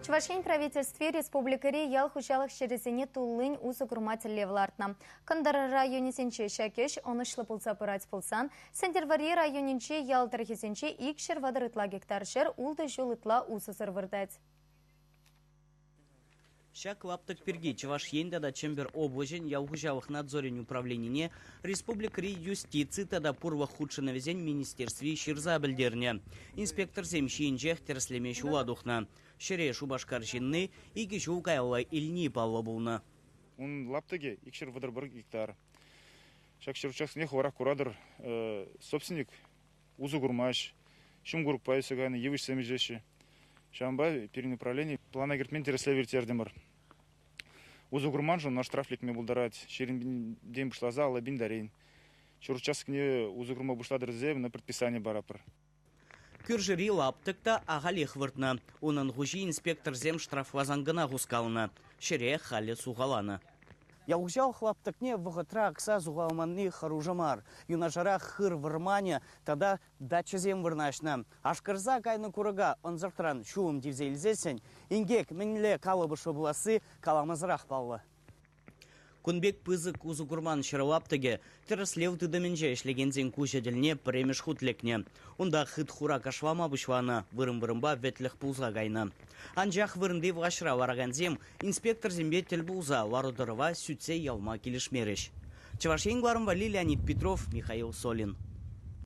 Чӑваш Ен Правительстви республикӑри ял хуҫалӑх ҫӗрӗсене туллин усӑ курма тӗллев лартнӑ. Кӑнтӑр районӗсенче ҫак ӗҫ ӑнӑҫлӑ пулса пырать пулсан, Сӗнтӗрвӑрри районӗнчи ял тӑрӑхӗсенче 230 ытла гектар ҫӗр ултӑ ҫул ытла усӑсӑр выртать. Ҫак лаптӑк пирки Чӑваш Ен тата Чӗмпӗр облаҫӗн ял хуҫалӑх надзорӗн управленине республикӑри юстици тата пурлӑх хутшӑнӑвӗсен министерстви ҫырса пӗлтернӗ. Инспекторсем ҫийӗнчех тӗрӗслеме ҫула тухнӑ. Ҫӗре Шупашкар ҫынни икӗ ҫул каялла илни паллӑ пулнӑ. Ун лаптӑкӗ 231 гектар. Ҫак ҫӗр участокне хӑвӑрах куратӑр, собственник усӑ курмасть, ҫум курӑкпа ӳссе кайнӑ йывӑҫсем ӳсеҫҫӗ. Ҫавӑнпа пирӗн управлени плана кӗртмен тӗрӗслев ирттертӗмӗр. Усӑ курманшӑн ӑна штраф лекме пултарать. Ҫирӗмтен пуҫласа 50 пин тарен. Ҫур участокне усӑ курма пуҫлатӑр тесе ӑна предписани паратпӑр. Кӳршӗри лаптӑк та ахалех выртнӑ. Унӑн хуҫи инспекторсем штрафласан кӑна хускалнӑ. Ҫӗре халӗ сухаланӑ. Ял хуҫалӑх лаптӑкне вӑхӑтра акса сухаламанни хӑрушӑ мар. Юнашарах хыр вӑрманӗ тата дачӑсем вырнаҫнӑ. Ашкӑрса кайнӑ курӑка ӑнсӑртран ҫулӑм тивсе илсессӗн инкек мӗнле калӑпӑшлӑ пуласси каламасӑрах паллӑ. Кун пек пысӑк усӑ курман ҫӗр лаптӑкӗ тӗрӗслев тытӑмӗнче ӗҫлекенсен куҫӗ тӗлне пӗрремӗш хут лекнӗ. Унта хыт-хура кашлама пуҫланӑ, вырӑн-вырӑнпа вӗтлӗх пулса кайнӑ. Анчах вырӑнти влаҫра ларакансем инспекторсемпе тӗл пулса лару-тӑрӑва сӳтсе явма килӗшмерӗҫ. Чӑваш Ен кӑларӑм валли Леонид Петров, Михаил Солин.